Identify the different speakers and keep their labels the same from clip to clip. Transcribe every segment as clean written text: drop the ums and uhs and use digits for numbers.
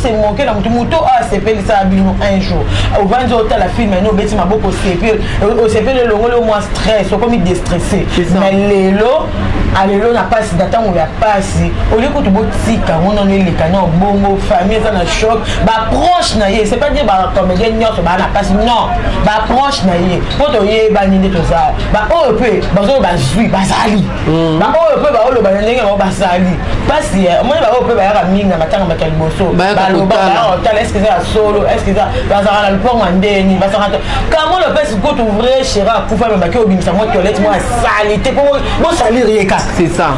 Speaker 1: Bazo se moquer na motu, motu oyo asepelisaka bino un jour. Ovandi otala film ene, obeti maboko, osepeli, osepeli, elongoli yo mwa stress, okomi déstressé. Mais lelo alelo na pasi, na ntango ya pasi, olie kutu botika yango nano eleka na bongo. Famille eza na choc, baproche na ye, c'est pas dire bacomédien nyonso baa na pasi, non, baproche na ye, mpo toyebani nde toza. Baoyo mpe bazoyo bazwi bazali, baoyo mpe baoloba na ndenge bango bazali pasi. Omoni, baoyo mpe bayaka mingi na matanga, bato ya liboso baloba, bayaka kotala est-ce eza ya solo, est-ce eza bazalaka na lupango ya ndeni, bazalaka kamolo mpesi kutu vrai chéri akufa, me baki obimisa mwa toilette mwa asali te mpo bosalir ye kaka.
Speaker 2: C'est ça.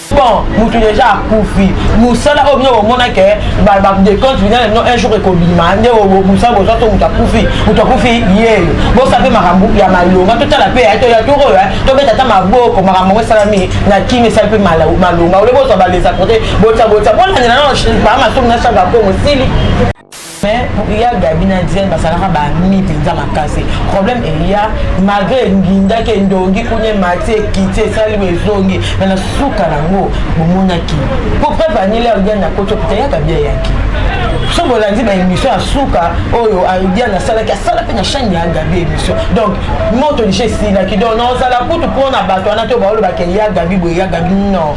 Speaker 1: Bon, mutu déjà akufi, mosala oyo bino bomona ke badécompte final bino un jour ekobima nde mosala bozwa to moto akufi, moto akufi yeyo, bosala mpe makambo ya malonga. Totala mpe ya tour oyo, tobeta ata maboko, makambo yango esalami na kimi, esali mpe malonga. Ole bozwa balesa kote, botia botia, bolandela nano baa masumu na Chaka Kongo sili. Mais ya Gabi na Diane bazalaka bami mpenza makasi. Problème eya malgré engindaki, endongi kuna, emati, ekiti, esali ezongi, mais na suka nango bomonaki po preuve anile Diane akoti hôpital, ya Gabi ayaki. So bolandi baémission ya suka oyo Diane asalaki, asala mpe na chaîne ya Gabi émission. Donc moto déjà esilaki. Donc naozala kutu mpona bato wana to baolobaka ya Gabi boye, ya Gabi, non.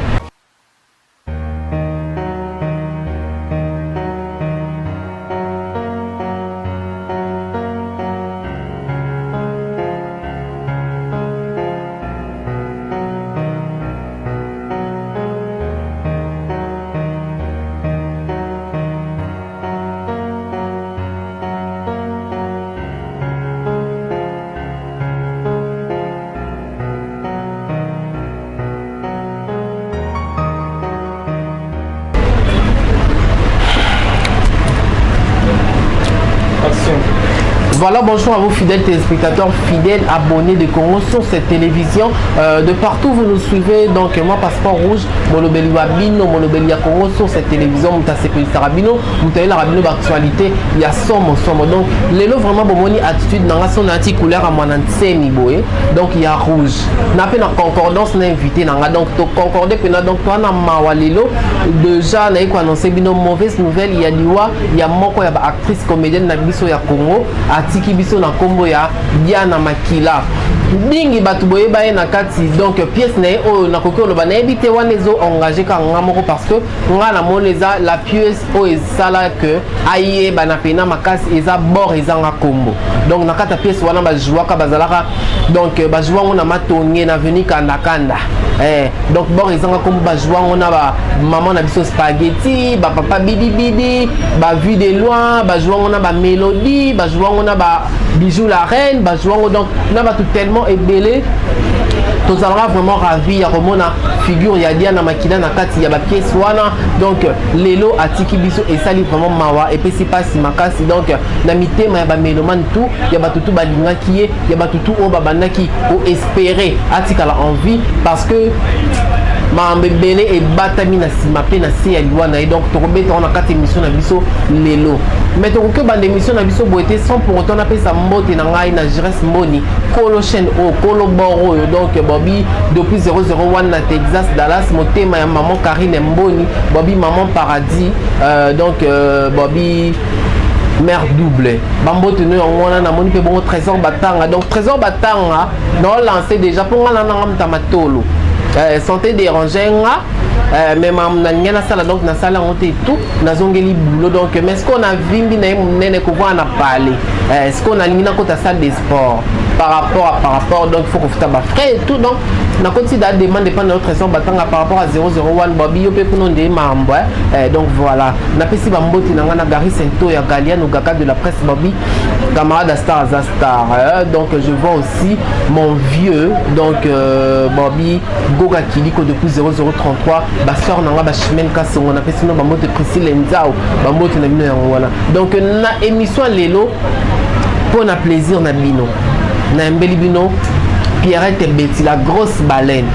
Speaker 2: Voilà, bonjour à vous fidèles téléspectateurs, fidèles abonnés de Congo sur cette télévision. De partout vous nous suivez, donc moi Passeport Rouge, Molobeli Wabino, Molobeli ya Congo sur cette télévision, Moutasepeli Sarabino, Moutaïla Rabino, actualité, il y a somo somo. Donc, lelo vraiment bomoni attitude na nga son anti couleur à mwana nsemi boye. Donc il y a rouge. Na pe na concordance na invité na nga, donc to concordé pena. Donc toi na mawa lelo déjà na ko annoncer bino mauvaise nouvelle, il y a liwa ya moko ya ba actrice comédienne na biso ya Congo, atiki biso na kombo ya Diana Makila. Mingi bato boyeba ye na kati, donc pièce na ye oyo nakoki koloba, nayebi te, wana ezo engage kaka nga moko, parce que nga namoni eza la pièce oyo esala ke ayebana pena makasi, eza bord ezanga kombo. Donc na kati ya pièce wana bajouaka, bazalaka, donc bajoua yango na Matonge na veni kandakanda. Donc bord ezanga kombo, bajoua yango na bamama na biso Spaghetti, bapapa Bidibidi, bavue de loin, bajoua yango na bamélodie, bajoua yango na babijou la reine, bajoua yango donc na bato tellement ebele. Tozalaka vraiment ravi ya komona figure ya Diana Makila na kati ya bapièce wana. Donc lelo atiki biso, esali vraiment mawa, epesi mpasi makasi. Donc na mitema ya bamélomane tout, ya bato tu balingaki ye, ya bato tu oyo babandaki koespérer atikala en vie, parce que makambo ebele ebatami na nsima mpe na se ya liwa na ye. Donc tokobeta na kati émission na biso lelo, mais tokoki obanda émission na biso boye te sans pour autant napesa mbote na ngai na Jires Mboni, kolo chaîne oyo, kolo bor oyo. Donc Bobi depuis 001 na Texas Dallas, motema ya maman Karine Mboni, Bobi maman paradis, donc Bobi mère double, bambote no yango wana. Namoni mpe bongo Trésor Batanga. Donc Trésor Batanga naolance déjà mpo nga na nanga muta matolo, santé dérange nga, mais nalingi nasala, donc nasala yango te tout, nazongeli boulot. Donc mais ce qu'on a vimbi na ye monene kovanda na palais, ce qu'on alingi nakota salle de sport par rapport, donc il faut kofuta bafrais et tout. Donc nakoti da demande epa na yo Trésor Batanga par rapport à 001. Babi yo mpe kuna nde mambo. Donc voilà, napesi bambote na ngai na Gary Sento ya Galiano Gaka de la presse, Babi camarade à star aza star. Donc je vois aussi mon vieux, donc Bobby Goga Kiliko depuis 0033, basœur na nga bachimene Kasongo, napesi bino bambote, Priscille Nzao, bambote na bino yango wana. Donc na émission lelo, mpo na plaisir na bino, nayembeli bino Pierrette Beti, la grosse baleine.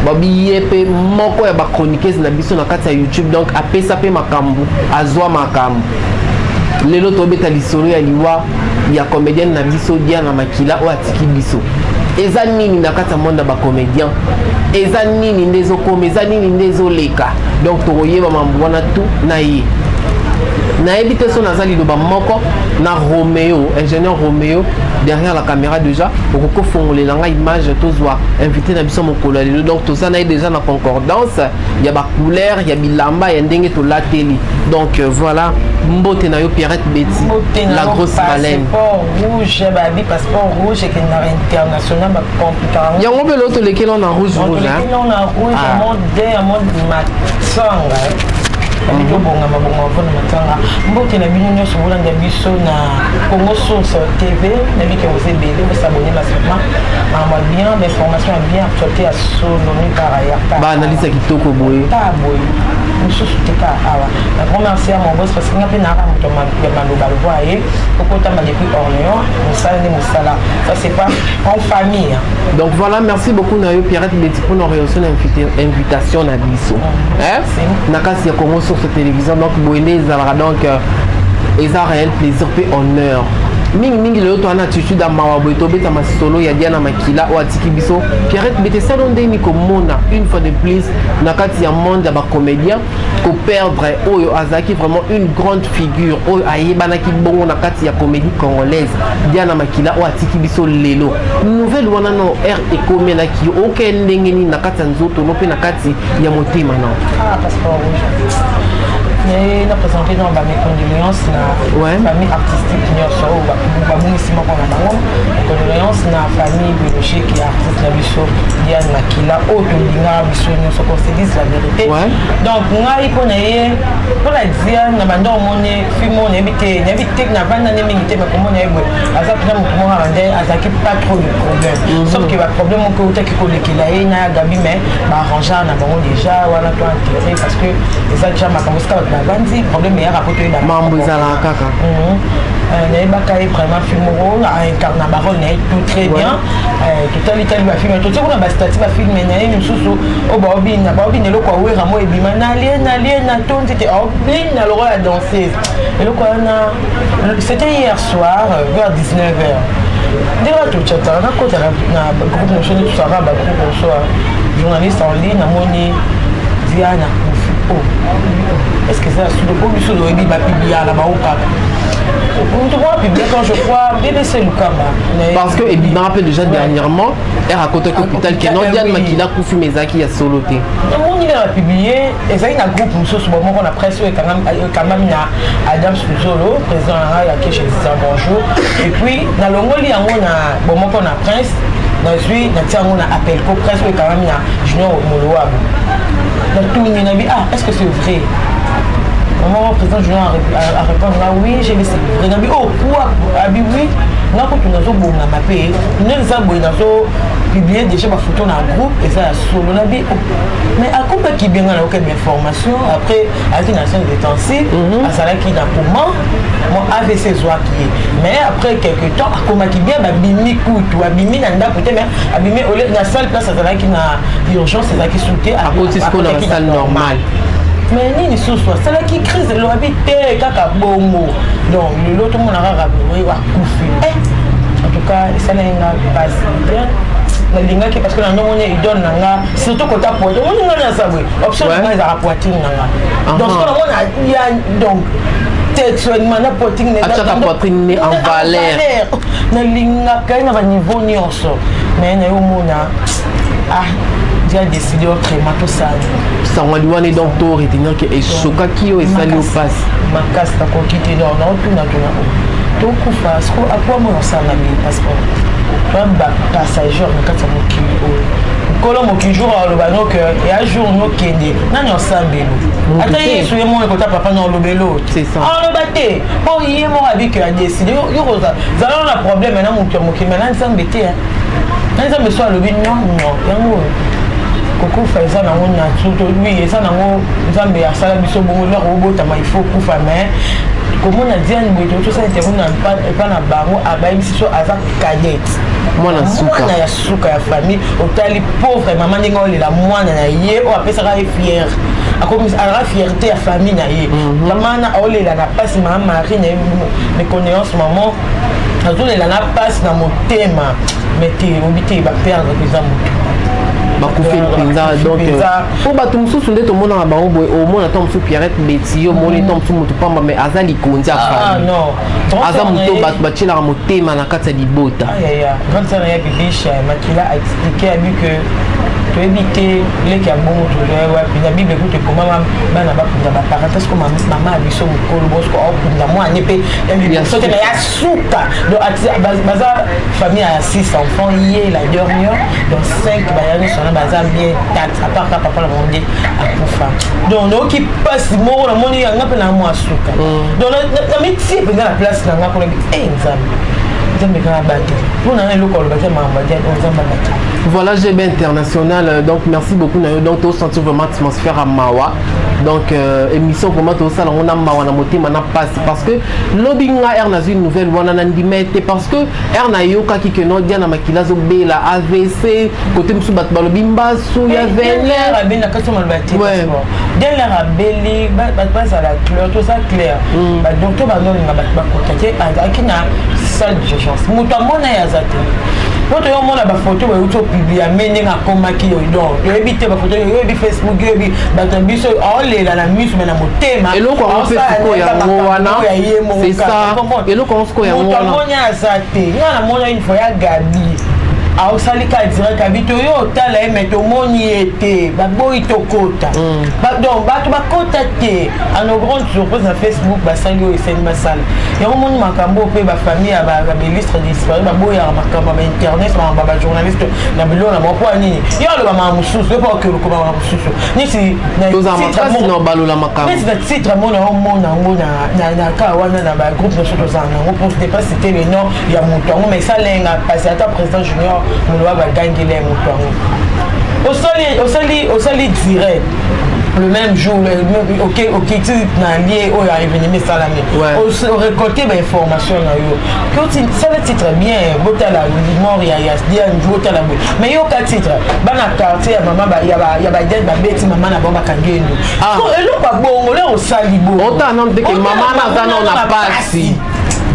Speaker 2: Babi ye mpe moko ya bachroniqueuse na biso na kati ya YouTube, donc apesa mpe makambo, azwa makambo. Lelo tobeta lisolo ya liwa ya comédienne na biso Diana Makila oyo atiki biso. Eza nini na kati ya monde ya bacomédien? Eza nini nde ezokoma? Eza nini nde ezoleka? Donc tokoyeba mambo wana tu na ye. Nayebi te so naza liloba moko na Romeo, ingénieur Romeo derrière la caméra. Déjà okoki kofongolela ngai image, tozwa invité na biso mokolo ya lelo. Donc toza na ye déjà na concordance ya bacouleur ya bilamba ya ndenge tolateli. Donc voilà, mbote na yo, Pierrette Betty, la grosse baleine.
Speaker 1: Passeport rouge, babi passeport rouge ekendaka international, bacompliquaka.
Speaker 2: Yango mpe lelo tolekeli na rouge rouge.
Speaker 1: Tolekeli na rouge mode ya mode matanga, babi tobongama bongama mpona matanga. Mbote na bino nyonso bolanda biso na Congo Source TV. Nayebi ke boza ebele, bos'abonner massivement. Makambo ya bien, bainformation ya bien, actualité ya solo, nulle part ailleurs.
Speaker 2: Baanalyse ya kitoko boye.
Speaker 1: Ta boye mosusu te ka awa. Na grand merci à mon boss, parce que nga mpe naaka moto ya maloba lokola ye okotamba depuis Orléans. Mosala nde mosala, ça c'est pas en famille, hein.
Speaker 2: Donc voilà, merci beaucoup na yo, Pierrette Betty, mpona reçu na invitation na biso na kasi ya Congo Source Télévision. Donc boye nde ezalaka. Donc eza réel plaisir mpe honneur mingimingi. Lelo toza na attitude ya mawa boye, tobeta masolo ya Diana Makila oyo atiki biso. Pierrette Bete, esalo ndeni komona une fois de plus na kati ya monde ya bacomédien koperdre oyo azalaki vraiment une grande figure, oyo ayebanaki bongo na kati ya comédie congolaise, Diana Makila oyo atiki biso lelo? Nouvelle wana no r ekomelaki yo, oke ndenge nini na kati ya nzoto no mpe na kati ya motema na?
Speaker 1: Ah, passeport rouge, na présenter dans ba mes condoléances na famille artistique nyonso oyo babungisi moko na bango. Condoléances na famille biologique ya artiste na biso Diane Makila, oyo tolingaka biso nyonso, qu'on se dise la vérité. Donc ngai mpo na ye, mpo na Diane, na banda omoni film oyo, nayebi te, nayebi te, navanda nde mingi te, mais komona ye boye, aza mpena motu moko kaka nde azalaki pas trop de problème, sauf que baproblème moko eutaki kolekela ye na ya Gabi, mais baarrangeur na bango déjà wana to enterré, parce que eza déjà makambo esika bato bavandi, problème eyaka po toyeba.
Speaker 2: Mambo ezalaka kaka.
Speaker 1: Nayebaka ye vraiment film moko aincarne barole na ye tout très bien. Totalitali bafilm, totie kuna bastati bafilm na ye mosusu oyo baobina, baobina eloko awera mo ebima nalie nalie natondi te, aobina lokola ya danseuse. Eloko wana, c'était hier soir vers 19 heures, ndenge bato chataka, nakota na groupe mosusu nde tosaka bagroupe mosusu journaliste en ligne, namoni Diana kufi. Oh, est ce que eza ya solo? Po biso toyebi bapubliaka na bango kaka moto moko apublie quand je crois BBC Lukamba.
Speaker 2: Parce que ebimaka mpe déjà dernièrement ere akotaki hôpital ke non, Diane Makila akufi, mais ezalaki ya solo te.
Speaker 1: Namoni na bapublie, ezalaki na groupe mosusu bomoko na presse oyo ekambami na Adams Luzolo, président na ngai ake, je disais bonjour. Et puis nalongoli yango na bomoko na prince, nazwi natia yango na Appelco Presse oyo ekambami na Junior Molowabu. Natuni nabi: «Ah, est ce que c'est vrai?» Maman, président Junior a répondre là: «Oui, j'ai vu, c'est vrai.» Nabi: «Oh, quoi?» Abi: «Oui, nga kutu nazobongama mpe ndenge eza boye, nazo publier déjà bafoto na groupe, eza ya solo.» Nabi: «Oh.» Mais akombaki bien, nga nayoka bainformation après azalaki na soins intensifs, azalaki na coma, mo AVC ezwaki ye, mais après quelque temps akomaki bien, babimi kutu, abimi na ndako te, mais abimi na salle place azalaki na urgence, ezalaki su te.
Speaker 2: Akoti sikoyo na salle normale.
Speaker 1: Mais nini susu asalaki crise, elobabi te kaka bongo. Donc lelo tomona kaka akufi. En tout cas esalaki nga pasi bien, nalingaki parce que na ndomoni idole na nga, surtout kota poitrine. Omoni nga naza boye, option na nga ezalaka poitrine na nga. Donc soki namona ya, donc textuellement na poitrine.
Speaker 2: Atiaka poitrine en valeur.
Speaker 1: Nalingaka ye na baniveau nyonso, mais naye omona, ah, dia décidé autrement, tosala.
Speaker 2: Sango wana, donc to retenir ke esokaki yo, esali yo mpasi.
Speaker 1: Makasi, nakoki te. Donc naotunatuna tokufa siko apoi mona osala na bi passeport toa bapassager na kati ya mokili oyo. Nkolo mokili jour aloba noke ya jour nokende nani osambelo, ata Yesu ye moko ekota papa na olobelo aloba te, mpo ye moko abike adécider. Yo kozala na problème na moto ya mokili, mais na Nzambe te. Na Nzambe so alobi non, non, yango kokufa eza nango nature. Oui, eza nango, Nzambe asala biso bongo, loko obotama, il faut kufa. Mais komona Diane boye, tosala interview epa na bango, abayebisi so aza cadette.
Speaker 2: Mwana suka.
Speaker 1: Mwana ya suka ya famille. Otali pauvre mama ndenge olela mwana na ye oyo apesaka ye fière, azalaka fierté ya famille na ye. Mama wana aolela na mpasi. Mama Marie na ye, mes condoléances maman, azolela na mpasi na motema. Mais te, obi te, baperdre eza motu.
Speaker 2: Bakufeli mpenza. Donc mpo bato mosusu nde tomonaka bango boye, omona to mosusu Pierrette Beti, yo omoni to mosusu motu pamba, mais aza likonzi, afali, aza moto bato batielaka motema na kati ya libota.
Speaker 1: Grande sœur ya Bibiche Makila a expliqué abi que toyebi te leki ya bongo tozwa wapi. Na Bible kutu ekomama bana bakunda baparent, parce que mama ya biso mokolo bosco aokunda mwana mpe ya liboso te na ya suka. Donc baza famille ya 6 enfants, ye la dernière, donc 5 baya nyonso wana baza bien taxe, à part ka papa na bango nde akufa. Donc nayoki mpasi moko, namoni yanga mpe na mwa suka. Donc namitie mpenza na place na nga mpona e Nzambe, Nzambe kaka bateli mpona nga eloko aloba te, makambo adia Nzambe abateli.
Speaker 2: Voilà, GB International, donc merci beaucoup na yo. Donc tosentir vraiment atmosphère ya mawa. Donc émission vraiment tosala yango na mawa na motema na pasi, parce que lobi nga ere nazwi nouvelle wana, na ndima ete, parce que ere nayokaki ke no Diana Makila azobela AVC, kote mosusu bato balobi mbasu ya
Speaker 1: venin. Abeli na kati maloba te. Diana abeli, bato bazala clair, toza clair. Badocteur bazolinga bato bakota te, azalaki na salle d'urgence, moto amona ye aza te. Po toyomona bafoto bauti opublier me ndenge akomaki yo, donc toyebi te bafoto, oyebi Facebook, oyebi bato na biso, aolela na miso me na motema.
Speaker 2: Eloko yango mpe sikoyo yango wana, c'est ça, eloko yango sikoyo yango
Speaker 1: moto
Speaker 2: wana.
Speaker 1: Amoni aza te. Nga namona une fois ya Gabi aosali ka direct, abi toyo otala ye me tomoni ye te, baboyi tokota. Donc bato bakota te. À nos grandes surprise, na Facebook basali oyo esali basala yango. Moni makambo mpe bafamille ya baillustre disparu baboyaka makambo ya bainternet, makambo ya bajournaliste na biloko na bango. Mpo ya nini? Yo aloba makambo mosusu, yo mpo okoluka makambo mosusu neti
Speaker 2: tozala makasi na balola makambo.
Speaker 1: Neti na titre mona omona yango na ka wana na bagroupe nyonso tozala nango, pour ne pas citer le nom ya moto yango, mais esalenga parce ata président Junior Moloba bagangeli ya moto yango. Osali direct le même jour, okiti na lieu oyo ya événement esalami, orécolte bainformation na yo, sala titre bien, botala mort ya Diane, botala boye. Mais yoka titre: bana quartier ya mama ya badiane babeti mama na bango, bakangi endo. Eloko ya bongo lero osali bongo.
Speaker 2: Otala nano te ke mama naza nano na pasi.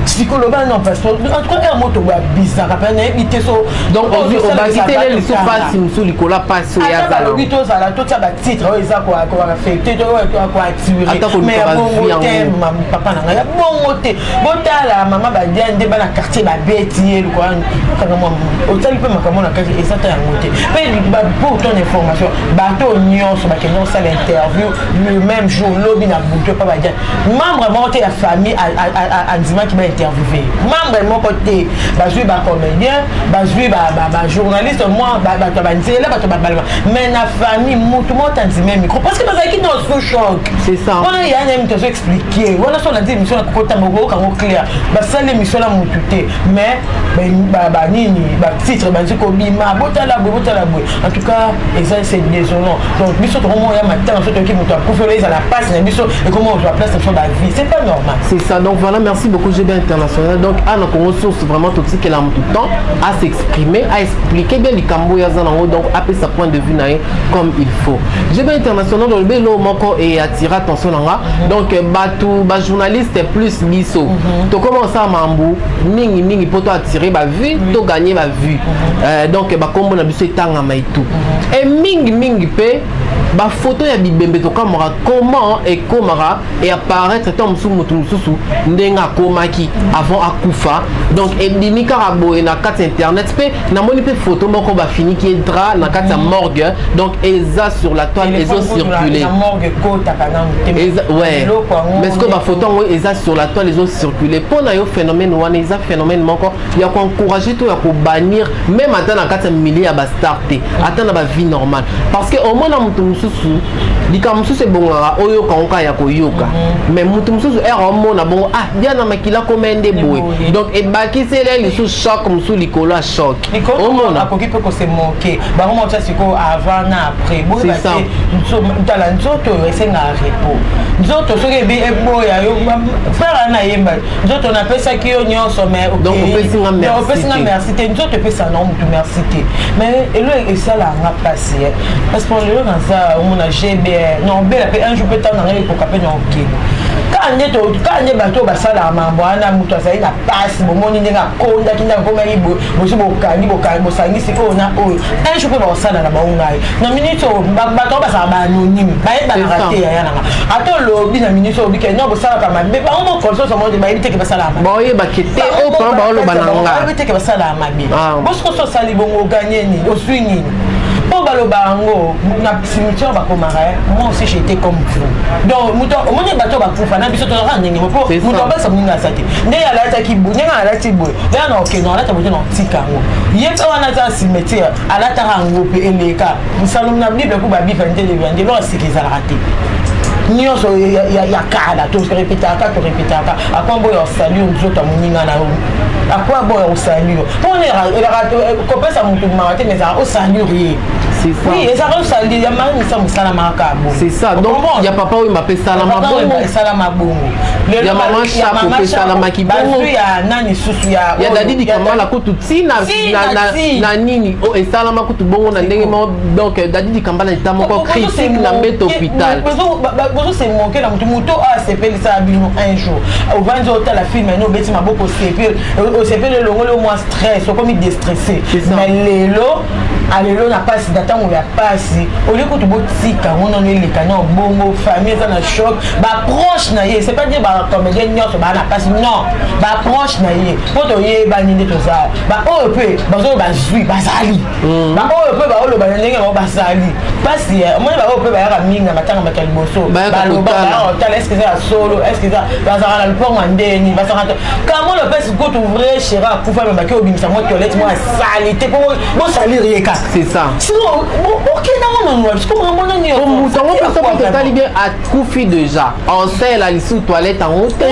Speaker 1: Sikoyo loba non passeport. En tout cas, moto babisaka mpe nayebi te so.
Speaker 2: Donc obaki te lisu pasi mosusu likolo ya pasi oyo.
Speaker 1: Ata balobi tozala totia batitre oyo eza koaffecter, koattirer, mais ya bongo te. Papa na ngai, ya bongo te. Botala mama Badia nde bana quartier babeti ye lokola kaka mwa otali mpe makambo na kati eza ta yango te. Mpe pour ton information, bato nyonso bakende kosala interview le même jour, lobi na butu, epa Badia, membre moko te ya famille andimaki bainterviewe, membre moko te. Bazwi bacomédien, bazwi bajournaliste, mwa bato ya banzela, bato babalema, mais na famille mutu moko tandime micro, parce que bazalaki dans sous choc.
Speaker 2: C'est ça.
Speaker 1: Wana ya na moto azo expliquer wana so olandi émission na kokotanga, okoyokango clair. Basali émission na mutu te, mais banini, batitre banzi kobima: botala boye, botala boye. En tout cas, eza, c'est désolant. Donc biso tokomoya matanga so toyoki moto akufi, oyo ezala pasi na biso, ekoma ozwa place na biso bavie, c'est pas normal.
Speaker 2: C'est ça. Donc voilà, merci beaucoup GB International. Donc na Congo Source, vraiment totikela motu temps à s'exprimer, à expliquer bien likambo oyo aza nango, donc apesa point de vue na ye comme il faut. GB International, olobi eloko moko e attire attention na nga. Donc bato bajournaliste plus biso tokoma osala mambu mingi mingi mpo to attire bavue, to gagner bavue, donc bakombo na biso etangama etu e mingi mingi mpe bafoto ya bibembe. Tokamwaka comment ekomaka e apparaître ntango mosusu motu mosusu ndenge akomaki avant akufa, donc ebimi kaka boye na kati ya internet. Mpe namoni mpe foto moko bafiniki ye drap na kati ya morgue, donc eza sur la toile, ezocircule. Ouais, mais ce que bafoto yango eza sur la toile, ezocircule. Mpo na yo, phénomène wana eza phénomène moko ya koencourager to ya kobannir, même ata na kati ya milieu ya bastar te, ata na bavie normale? Parce que omona moto mosusu, likambo mosusu ebongaka oyoka ngo kaka ya koyoka, mais moto mosusu ere omona bongo: ah, Diana Makila koma nde boye, donc ebakiseli lisusu choc mosusu likolo ya choc.
Speaker 1: Omona akoki mpe kose moke bango motia sikoyo avant na après. Boyeba te, tala, nzoto oyo esengaka repos. Nzoto soki ebi eboya yo, frère ana yemba: nzoto napesaki yo nyonso, mais opesinga merci te. Nzoto epesaka nango motu merci te. Mais elo esalaka mpasi, parce que lelo naza omona GBR na obela mpe un jour mpe ntango na ngai ekoka mpe na okende. Kaka nde kaka nde bato oyo basalaka mambo wana, moto azali na pasi, bomoni ndenge akondaki, ndenge akomaki boye, bozwi, bokangi, bokangi, bosangisi oyo na oyo. Un jour mpe bakosala na bango. Ngai na minute oyo, bato oyo bazalaka baanonyme, bayebanaka te. Yaya nanga, ata olobi na minute oyo obike no, bosalaka mabe, bango moko nyonso moko bayebi teke basalaka mabe.
Speaker 2: Baoyebake te oyo mpona baoloba na nga.
Speaker 1: Bayebi teke basalaka mabe. Bosiko so osali bongo, oganye nini? Oswi nini? Mpo baloba yango na cimetière, bakomaka: "Moi aussi, j'étais comme vous." Donc moto omoni, bato bakufa na biso, tozalaka ndenge mpo moto abasa moninga aza te. Ndenge alataki boye, ndenge alati boye, ndenge na okende alata boye te, na otika yango ye mpe wana aza cimetière, alataka yango mpe eleka mosalo na Bible ku babiva nde nde eloko sika ezalaka te. Nyonso ya kala, torepetaka, torepetaka. Akwa boya osalir nzoto ya moninga na yo, akwa boya osalir mpona elaka kopesa motu mawa te, mais ezalaka osalir ye. Oui, ezalaka osalir ya mari misa mosala kaka bongo.
Speaker 2: C'est ça. Donc ya Papa Oyo mpe esalama bongo.
Speaker 1: Esalama bongo.
Speaker 2: Ya Mama Shako mpe esalamaki bongo.
Speaker 1: Bazwi ya nani susu ya
Speaker 2: Ya Dadi Dikambala kutu ntina na nini esalama kutu bongo na ndenge moko. Donc Dadi Dikambala eta moko critique na mbeto hôpital.
Speaker 1: Bozose moke na motu, motu oyo asepelisaka bino. Un jour ovandi, otala film ene, obeti maboko, osepeli, elongoli mwa stress, okomi déstressé. Mais lelo alelo na pasi, na ntango ya pasi, olie kutu botika yango nano eleka na bongo. Famille eza na choc, baproche na ye, c'est pas dire bacomédien nyonso baa na pasi, non, baproche na ye, mpo toyebani nde toza. Baoyo mpe bazoyo bazwi bazali, baoyo mpe baoloba na ndenge bango bazali pasi. Omoni, baoyo mpe bayaka mingi na matanga, bato ya liboso baloba, bayaka kotala est-ce eza ya solo, est-ce eza bazalaka na lupango ya ndeni, bazalaka kamo lopesi kutu vrai chéri akufa, me baki obimisa mwa toilette mwa asali te mpo bosalir ye kaka.
Speaker 2: C'est ça.
Speaker 1: Sinon okendango nanu wapi? Siko makambo nani?
Speaker 2: Moto yango mpe soki totali bien, akufi déjà, osala lisusu toilette yango te,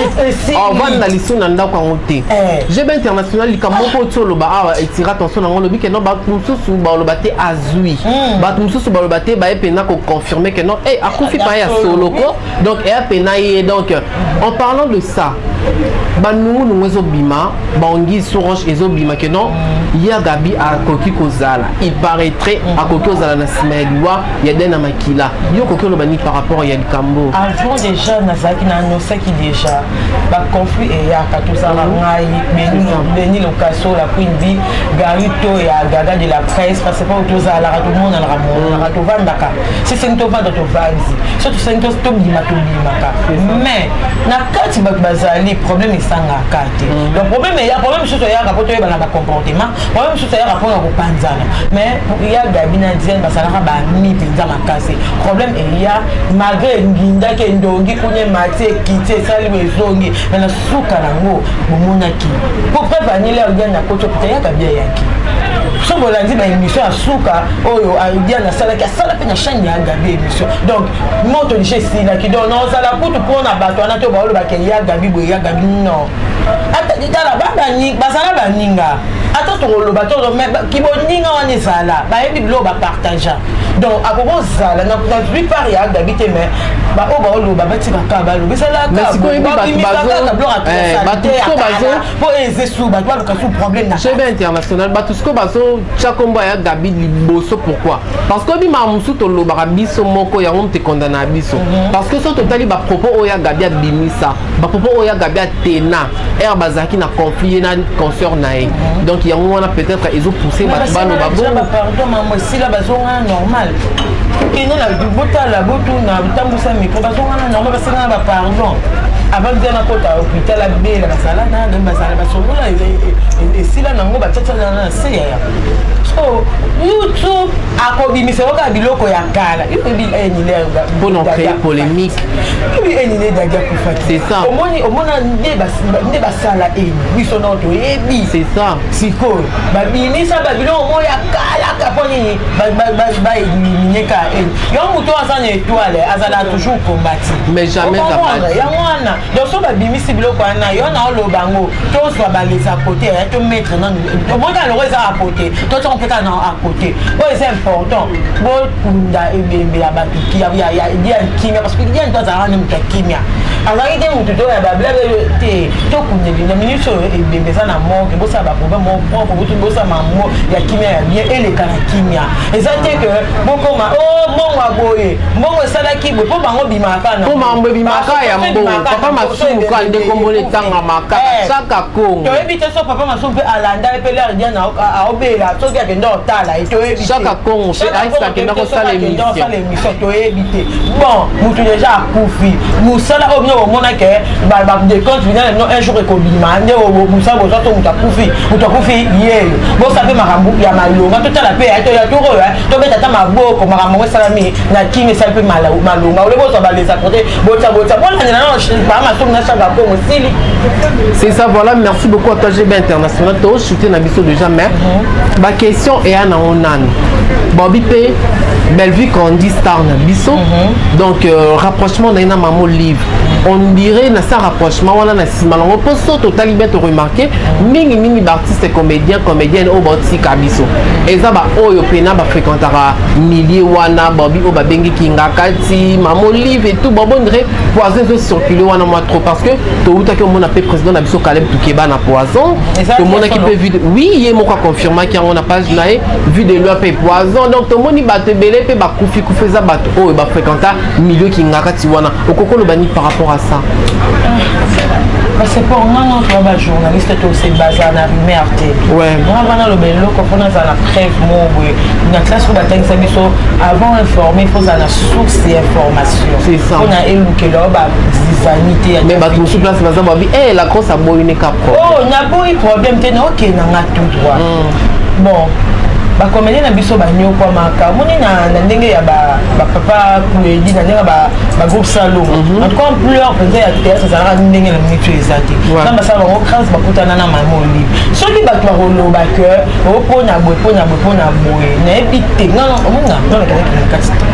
Speaker 2: ovanda lisusu na ndako yango te. GB International, likambo moko oti oloba awa etira attention nango. Olobi ke non, bato mosusu baloba te azwi, bato mosusu baloba te, baye mpena koconfirme ke non, akufi pa ya soloko, donc eya pena ye. Donc en parlant de ça, banungunungu ezobima, bangi sous roche ezobima ke non, ya Gabi akoki kozala, il paraîtrait akoki kozala na nsima ya liwa ya Den na Makila. Yo okoki oloba nini par rapport ya likambo?
Speaker 1: Avant déjà nazalaki na annoncaki déjà, baconflit eyaka, tozala ngai, Beni Lokaso, la Queen B, Garito ya Gaga de la presse, parce que tozalaka, tomonanaka, monanaka, tovandaka, sisengi tovanda, tovandi, so tosengi tobima, tobimaka. Mais na kati bato bazali, problème esangaka te. Donc problème eya, problème mosusu eyaka mpo toyebana bacomportement, problème mosusu eyaka mpona kopanzana. Mais ya Gabi na Diane bazalaka bami mpenza makasi. Problème eya, malgré engindaki, endongi kuna, emati, ekiti, esali, ezongi, mais na suka nango bomonaki. Po preuve anile, Diane akoti hôpital, ya Gabi ayaki. So bolandi baémission ya suka oyo Diane asalaki, asala mpe na chaîne ya Gabi émission. Donc moto déjà esilaki. Donc naozala kutu mpona bato wana to baolobaka ya Gabi boye, ya Gabi, non. Tala, bazala baninga, ata tokoloba to kiboninga wana ezala, bayebi biloko bapartagea. Donc akokozala nazwi part ya Gabi te, mais baoyo baoloba batikaka, baloba, esalaka po eze su bato baluka su problème na
Speaker 2: GB International. Bato sikoyo bazotya nkombo ya Gabi liboso. Pourquoi? Parce que obimaka mosusu, tolobaka biso moko, yango moto ekondana ya biso, parce que so totali bapropos oyo ya Gabi abimisa, bapropos oyo ya Gabi atena ere bazalaki na conflit ye na consœur na ye, donc yango wana peut-être ezopousse bato baloba
Speaker 1: bongo. Pardon, mamo esila, bazongana normal. Kende na botala, botuna, botambusa micro, bazongana normal, basengana bapardon. Avant bien nakota hôpital, abela, bazala na bazala, basolola, esila nango, batiatiana na se yaya. So YouTube akobimisa kaka biloko ya kala.
Speaker 2: Mpona créer polémique.
Speaker 1: Oyebi enile Dadi akufaki.
Speaker 2: C'est ça.
Speaker 1: Omoni, omona nde basala eni, biso nao toyebi.
Speaker 2: C'est ça.
Speaker 1: Sikoyo babimisa babiloko moko ya kalaka mpo nini? Baélimine ka eni. Yo moto aza na étoile, azala toujours combati.
Speaker 2: Mais jamais abattu.
Speaker 1: Yango wana, donc so babimisi biloko wana, yo na oloba yango, tozwa baleza côté, tomettre nanu, omoni kaka loko eza à côté, totiango mpe kaka na à côté. Oyo eza important, bokunda ebembe ya bato ya kimia, parce que Diane to azalaka ne moto ya kimia. Azalaki te motu to ya bablable te. Tokundeli na minute oyo, ebembe eza na morgue. Bosala baproblème moko propre, bosala mambo ya kimia, ya bien, eleka na kimia. Eza te ke bokoma o mbongo ya boye, mbongo esalaki boye, mpo bango bimaka na
Speaker 2: Mpo mambo ebimaka ya mbongo, Papa Masumu ka nde kombona etangamaka Chaka Kongo.
Speaker 1: Toyebi te so Papa Masumu mpe alanda ye mpe lere Diana aobela, soki akende otala ye, toyebi.
Speaker 2: Chaka Kongo mpe aisa akenda kosala émission.
Speaker 1: Émission, toyebi te. Bon, motu déjà akufi. Mosala oyo bino bomona ke badécompte final bino un jour ekobima nde mosala bozwa to moto akufi, moto akufi yeyo. Bosala mpe makambo ya malonga, totala mpe ya tour oyo, tobeta ata maboko. Makambo yango esalami na kimi, esali mpe malonga. Ole bozwa baleza kote, botia botia, bolandela nano Papa Masumu na Chaka Kongo sili.
Speaker 2: C'est ça, voilà. Merci beaucoup à toi, GB International. To chuté na biso déjà, mais ba question eya nango nanu. Bobi mpe Bellevue Kandi, star na biso, donc rapprochement na ye na Mama Olive, on dirait na sa rapprochement wana na nsima nango, mpo so totali bien, toremarquer mingimingi baartiste comédien, comédienne oyo baotika biso eza baoyo mpena bafréquentaka milieu wana. Babi oyo babengiki Ngakati, Mama Olive et tout, bobo ondire poison ezocircule wana mwa trop, parce que toutaki omona mpe président na biso Caleb Tukeba na poison. Tomonaki mpe vide, oui, ye moko aconfirmaki yango na page na ye, Vue de Loin mpe poison. Donc tomoni bato ebele mpe bakufi kufi, eza bato oyo bafréquenta milieu Kingakati wana. Okoki oloba nini par rapport à ça?
Speaker 1: Parce que pour nga, non, toa bajournaliste, tose baza na rumeur te. Nga vana aloba eloko mpo nazala na preuve moko boye. Na classe oyo batangisa biso, avant informer, il faut ozala na source ya information mpona elukela oyo bazizani te.
Speaker 2: Mais bato mosusu place baza, babi e la grosse aboyi ne ka problème.
Speaker 1: Oh, naboyi problème te, naokende nanga tout droit. Bon, bacomédien na biso banyokwamaka, omoni na ndenge ya bapapa Kuedi, na ndenge ya bagroupe Salongo. En tout cas, ampleur mpenza ya théâtre ezalaka ndenge na minute oyo eza te. Nzambe asala bango grâce, bakutana na Mama Olive. Soki bato bakoloba ke o mpona boye, mpona boye, mpona boye, nayebi te. Omonga nga nakendaki na kati te,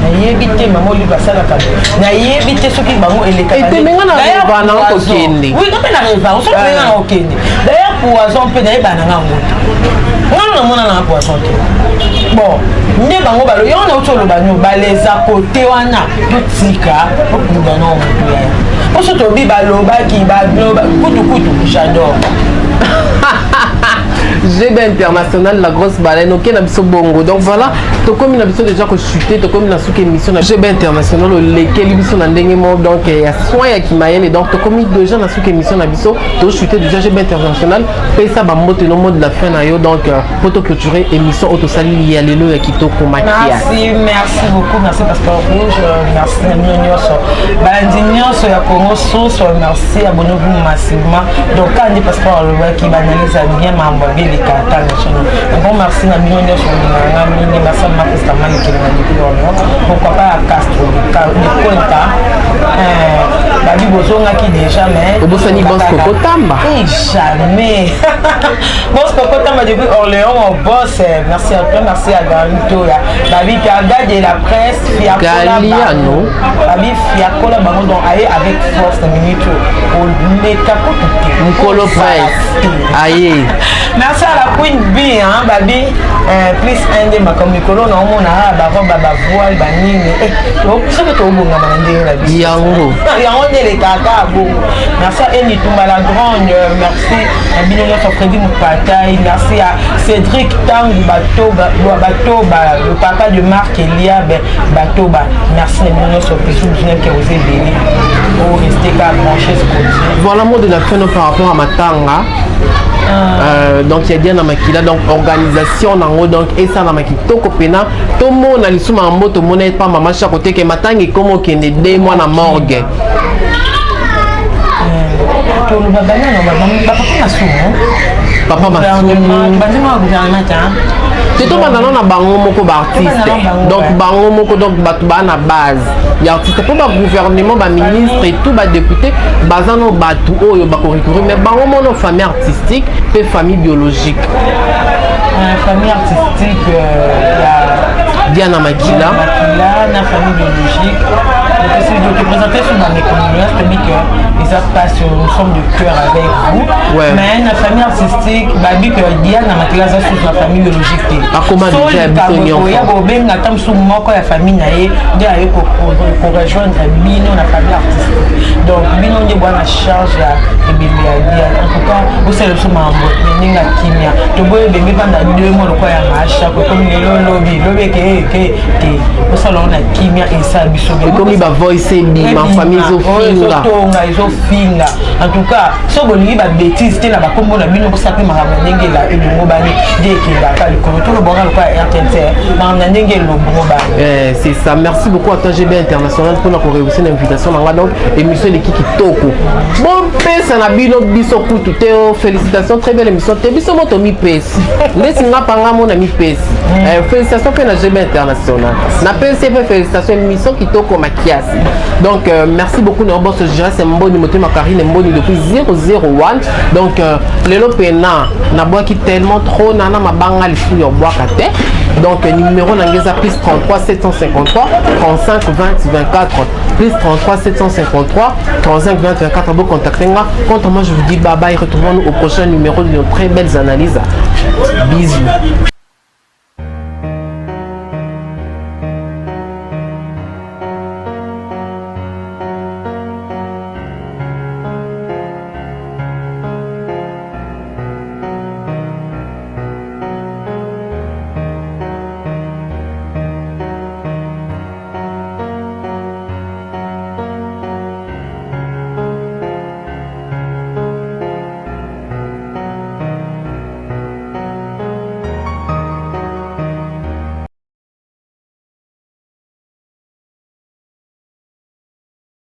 Speaker 1: nayebi te Mama Olive asalaka boye, nayebi te soki bango elekaka.
Speaker 2: Etemenga na rêva na kokende.
Speaker 1: Oui, nga mpe na rêva, soki nga na kokende. D'ailleurs, poison mpe nayeba na nga yango te, ngano namona nanga poison te. Bon, nde bango balo yango nauti oloba no baleza kote wana, totika okunda na motu yaya poso tobi balobaki baloba kutukutu, j'adore.
Speaker 2: GB International, la grosse baleine, ok na biso bongo. Donc voilà, tokomi na biso déjà kochute, tokomi na suki émission na GB International. Olekeli biso na ndenge moko, donc ya soin ya kimayele. Donc tokomi déjà na suki émission na biso, tochute déjà. GB International, pesa bambote no, mot de la fin na yo, donc po toclôturer émission oyo tosali ya lelo ya kitoko makiasi.
Speaker 1: Merci, merci beaucoup, merci Pasteur Rouge, merci na bino nyonso, balandi nyonso ya Congo Source, merci, abonnez-vous massivement. Donc kandi passeport alobaki baanalyse ya bien, makambo ya bien eleka ata national. Un grand merci na bino nyonso bolingaka nga mingi. Merci à Mapesta Malikele na depuis Orléans, pourquoi pas à Castro de Cuenta, babi bozongaki déjà, mais
Speaker 2: Obosani Boss Kokotamba.
Speaker 1: Eh, jamais. Boss Kokotamba depuis Orléans, mon boss, merci à toi, merci à Garito ya babi Gaga de la presse, Fiakola.
Speaker 2: Galiano.
Speaker 1: Babi Fiakola bango, donc aye avec force na minute oleka kutu te.
Speaker 2: Nkolo presse aye.
Speaker 1: Merci à la Queen B, hein, babi plus un nde makambo mikolo na omona barobe, bavoile, banini, soki tobongama na ndenge na biso.
Speaker 2: Yango.
Speaker 1: Yango nde elekaka bongo. Merci à Eni Tumba la grande, merci na bino nyonso, Fredi Mopatai, merci à Cédric Tangu Batoba, Batoba le papa de Marc Eliabe Batoba, merci na bino nyonso. Bisous, bisous, que vous ebele o rester ka branché scotché.
Speaker 2: Voilà, mot de la fin par rapport à matanga. Donc ya Diana Makila, donc organisation nango, donc esalama kitoko mpena, tomona lisusu makambo tomona epa Mama Chako teke matanga ekoma okende 2 mois na morgue.
Speaker 1: Toloba banano bapapa Masumu.
Speaker 2: Papa Masumu.
Speaker 1: Bandima ya gouvernement te.
Speaker 2: Te, tobanda nano na bango moko baartiste, donc bango moko, donc bato baa na base ya artiste, mpo bagouvernement, baministre et tout, badéputé baza no bato oyo bakorecourir, mais bango mono famille artistique mpe famille biologique.
Speaker 1: Famille artistique ya
Speaker 2: Diana Makila.
Speaker 1: Makila na famille biologique. Te présenter sur ma condoléances, te dis que eza pasi, nous sommes de cœur avec vous. Mais na famille artistique babi que Diane na Makila aza susu na famille biologique te.
Speaker 2: Akoma déjà biso nyonso.
Speaker 1: Ya bobenga ata mosusu moko ya famille na ye nde aye korejoindre bino na famille artistique. Donc bino nde bwana charge ya ebembe ya Diane. En tout cas, bosala biso makambo na ndenge ya kimia. Toboyi ebembe evanda 2 mois lokola ya maashako, ekomi lelo, lobi lobi, eke eke te. Bosala yango na kimia, esala biso bien.
Speaker 2: Ekomi bavoice ebima, famille ezofinga.
Speaker 1: Ezotonga, ezofinga. En tout cas, so bolingi babêtises te na bakombo na bino, bosala mpe makambo na ndenge elongo bani nde ekendaka likolo. Tolobaka lokola ya RTNC, makambo na ndenge elongo bani.
Speaker 2: Eh, c'est ça. Merci beaucoup à toi, GB International, pour notre réussir l'invitation. Donc, émission eleki kitoko. Bon, pesa na bino biso kutu te o. Félicitations, très belle émission. Te biso moto mi pesi. Ndesi nga panga mona mi pesi. Eh, félicitations pe na GB International. Na pesi pe félicitations, émission kitoko makiasi. Donc merci beaucoup na boss Jess Mboni Motema Karine Mboni depuis 001. Donc lelo pena na bwaki tellement trop na na mabanga lisu ya bwaka te. Donc numéro na nga eza plus 33 753 35 20 24, plus 33 753 35 20 24. Vous contactez moi. Quant à moi, je vous dis bye bye. Retrouvons-nous au prochain numéro de nos très belles analyses. Bisous.